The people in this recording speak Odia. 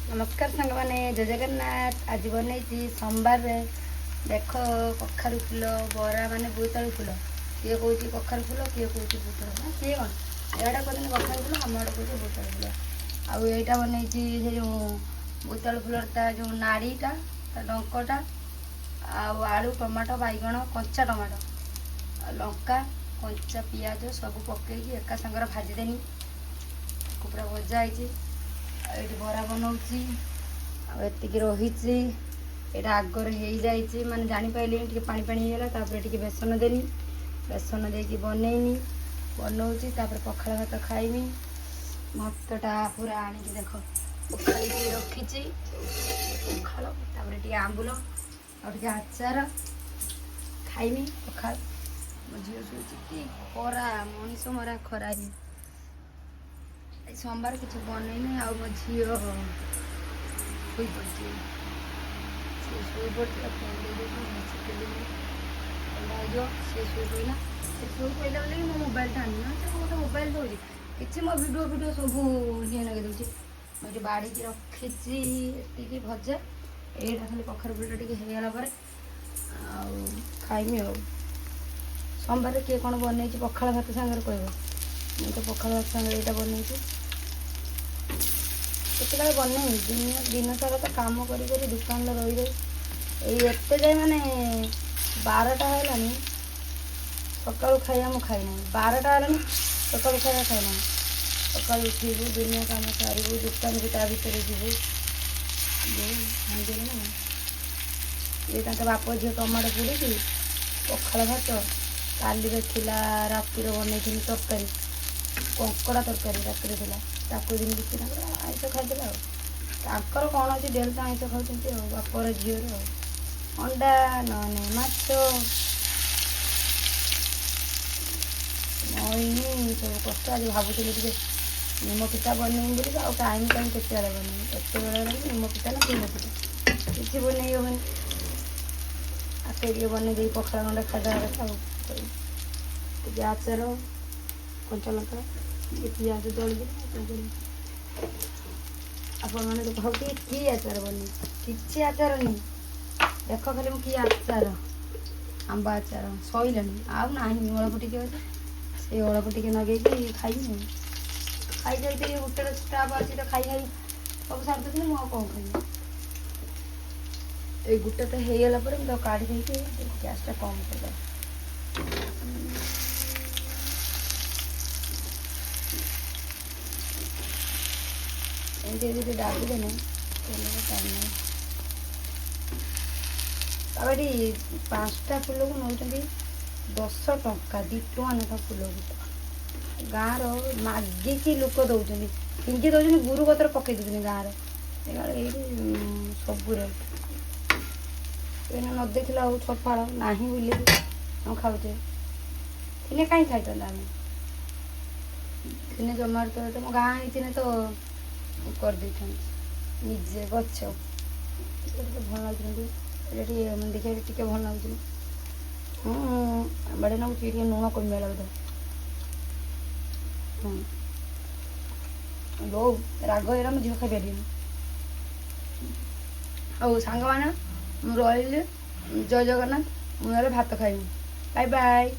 ନମସ୍କାର ସାଙ୍ଗମାନେ, ଜୟ ଜଗନ୍ନାଥ। ଆଜି ବନେଇଛି ସୋମବାରରେ, ଦେଖ, କଖାରୁ ଫୁଲ ବରା, ମାନେ ବୋଇତାଳୁ ଫୁଲ। କିଏ କହୁଛି କଖାରୁ ଫୁଲ, କିଏ କହୁଛି ବୋଇତାଳୁ ଫୁଲ, କିଏ କ'ଣ। ଏଇଟା କହୁଛନ୍ତି କଖାରୁ ଫୁଲ, ଆମ ଆଡ଼େ କହୁଛି ବୋଇତାଳୁ ଫୁଲ। ଆଉ ଏଇଟା ବନେଇଛି ସେ ଯେଉଁ ବୋଇତାଳୁ ଫୁଲର ତା ଯେଉଁ ନାଡ଼ିଟା, ତା ଡଙ୍କଟା, ଆଉ ଆଳୁ, ଟମାଟୋ, ବାଇଗଣ, କଞ୍ଚା ଟମାଟୋ, ଆଉ ଲଙ୍କା, କଞ୍ଚା ପିଆଜ ସବୁ ପକେଇକି ଏକା ସାଙ୍ଗରେ ଭାଜିଦେନି। ତାକୁ ପୁରା ଭଜା ହେଇଛି। ଆଉ ଏଇଠି ବରା ବନଉଛି। ଆଉ ଏତିକି ରହିଛି। ଏଇଟା ଆଗରେ ହେଇଯାଇଛି, ମାନେ ଜାଣିପାରିଲିନି, ଟିକେ ପାଣି ପାଣି ହେଇଗଲା। ତାପରେ ଟିକେ ବେସନ ଦେନି, ବେସନ ଦେଇକି ବନେଇନି, ବନଉଛି। ତାପରେ ପଖାଳ ଭାତ ଖାଇମି। ଭାତଟା ପୁରା ଆଣିକି ଦେଖ, ପଖାଳିକି ରଖିଛି ପଖାଳ। ତାପରେ ଟିକେ ଆମ୍ବୁଲ ଆଉ ଟିକେ ଆଚାର ଖାଇମି ପଖାଳ। ମୋ ଝିଅ ଶୋଇଛି। କି ଖରା, ମଣିଷ ମରା ଖରା ଇଏ। ଆଜି ସୋମବାର, କିଛି ବନେଇନି। ଆଉ ମୋ ଝିଅ ଶୋଇପଡ଼ିଛି, ସିଏ ଶୋଇପଡ଼ିଛି। ତାକୁ ଫ୍ୟାନ୍ ଦେଇଦେଇଛି, ଶିଖିଲିନି, ଥଣ୍ଡା ହେଇଯିବ। ସିଏ ଶୋଇ ପଡ଼ିଲା। ସେ ଶୋଇ ପଡ଼ିଲା ବୋଲି ମୋ ମୋବାଇଲଟା ଆଣିନି, ନହେଲେ ସେ ମୋତେ ମୋବାଇଲ ଦେଉଛି କିଛି, ମୋ ଭିଡ଼ିଓ ଫିଡ଼ିଓ ସବୁ ନିଆଁ ଲଗେଇ ଦେଉଛି। ମୁଁ ଏଠି ବାଢ଼ିକି ରଖିଛି ଏତିକି ଭଜା। ଏଇଟା ଖାଲି କଖାରୁ ଫୁଲଟା ଟିକେ ହେଇଗଲା ପରେ ଆଉ ଖାଇମି। ଆଉ ସୋମବାରରେ କିଏ କ'ଣ ବନେଇଛି ପଖାଳ ଭାତ ସାଙ୍ଗରେ କହିବ। ମୁଁ ତ ପଖାଳ ଭାତ ସାଙ୍ଗରେ ଏଇଟା ବନେଇଛି। କେତେବେଳେ ବନେଇନି। ଦିନ ଦିନ ସାରା ତ କାମ କରି କରି ଦୋକାନରେ ରହି ରହି ଏଇ ଏତେ ଯାଏ, ମାନେ 12ଟା ହେଲାଣି, ସକାଳୁ ଖାଇବା ମୁଁ ଖାଇନାହିଁ। 12ଟା ହେଲାଣି, ସକାଳୁ ଖାଇବା ଖାଇନାହିଁ। ସକାଳୁ ଉଠିବୁ, ଦୁନିଆ କାମ ସାରିବୁ, ଦୋକାନକୁ ତା ଭିତରେ ଯିବୁ। ଭାଙ୍ଗିଗଲା ନା ଇଏ। ତାଙ୍କ ବାପ ଝିଅ ଟମାଟୋ ପୋଡ଼ିକି ପଖାଳ ଭାତ। କାଲିର ଥିଲା, ରାତିର ବନେଇଥିଲି ତରକାରୀ, କଙ୍କଡ଼ା ତରକାରୀ ରାତିରେ ଥିଲା। ତାକୁ ଦିନ କିଛି ତାଙ୍କର ଆଇଁଷ ଖାଇଦେଲେ। ଆଉ ତାଙ୍କର କ'ଣ ଅଛି, ଡେଲି ତ ଆଇଁଷ ଖାଉଛନ୍ତି ଆଉ, ବାପର ଝିଅର ଆଉ ଅଣ୍ଡା ନହେଲେ ମାଛ। ମଇନି ସବୁ କଷ୍ଟ। ଆଜି ଭାବୁଥିଲି ଟିକେ ନିମ ପିଠା ବନେଇବି ବୋଲି, ଆଉ ଟାଇମ୍ କାହିଁ? କେତେବେଳେ ବନେଇବି? ଏତେ ବେଳ ହେଲାଣି, ନିମ ପିଠା ନା ଫିମ ପିଠା କିଛି ବନେଇ ହେବନି। ଆକେ ଟିକେ ବନେଇ ଦେଇକି ପଖାଳ ଗଣ୍ଡେ ଖାଇଦେବା କଥା। ଆଉ ଟିକେ ଆଚାର, କଞ୍ଚା ଲଙ୍କା, ଟିକେ ପିଆଜ ଦଳିଦେବି। ଆଉ କ'ଣ କରିବି? ଆପଣମାନେ ତ ଭାବୁଥିବେ କି ଆଚାର ବନେଇ। କିଛି ଆଚାର ନାହିଁ। ଦେଖ ଖାଲି ମୁଁ କି ଆଚାର, ଆମ୍ବ ଆଚାର ସଇଲାଣି, ଆଉ ନାହିଁ, ଅଳ୍ପ ଟିକେ ଅଛି। ସେଇ ଅଳ୍ପ ଟିକେ ଲଗେଇକି ଖାଇବି। ଖାଇ ଯାଇଥିଲି, ହୋଟେଲ ଷ୍ଟାଫ୍ ଅଛି ତ, ଖାଇ ଖାଇ ସବୁ ସାରିଦେଉଛନ୍ତି। ମୁଁ ଆଉ କ'ଣ ଖାଇବି? ଏଇ ଗୋଟା ତ ହେଇଗଲା ପରେ ମୁଁ ତାକୁ କାଢ଼ି ଦେଇକି ଗ୍ୟାସଟା କମ୍ କରିଦେବା। ଏମିତି ଯଦି ଦାବିଦେଲେ ତେଲରେ ଟାଇମ୍ ନାହିଁ। ଆଉ ଏଠି 5ଟା ଫୁଲକୁ ନେଉଛନ୍ତି 10 ଟଙ୍କା, 2 ଟଙ୍କା ଲେଖା ଫୁଲକୁ। ଗାଁର ମାଗିକି ଲୋକ ଦେଉଛନ୍ତି, ଫିଙ୍ଗି ଦେଉଛନ୍ତି, ଗୁରୁ କତରେ ପକେଇ ଦେଉଛନ୍ତି ଗାଁର। ଏଇଠି ସବୁ ରେଟ୍। ଏଇନା ନ ଦେଖିଲା ଆଉ ସଫାଳ ନାହିଁ ବୋଲି ଆମେ ଖାଉଛେ। ଥିଲେ କାହିଁ ଖାଇଥାନ୍ତେ ଆମେ? ଥିଲେ ଜମାରୁ ତ ତମ ଗାଁ ହେଇଥିଲେ ତ କରିଦେଇଥାନ୍ତି ନିଜେ ଗଛ। ଏଇଟା ଟିକେ ଭଲ ଲାଗୁଛି, ଏଇଟା ଟିକେ ମାନେ ଦେଖିବାକୁ ଟିକେ ଭଲ ଲାଗୁଛି। ବଢ଼ିଆ ଲାଗୁଛି। ଟିକେ ଲୁଣ କମିଗଲା ବୋଧେ। ହଁ ବୋଉ, ରାଗ ହେଇଗଲା, ମୋ ଝିଅ ଖାଇପାରିବେନି। ହଉ ସାଙ୍ଗମାନେ, ମୁଁ ରହିଲି। ଜୟ ଜଗନ୍ନାଥ। ମୁଁ ହେଲେ ଭାତ ଖାଇବି। Bye bye.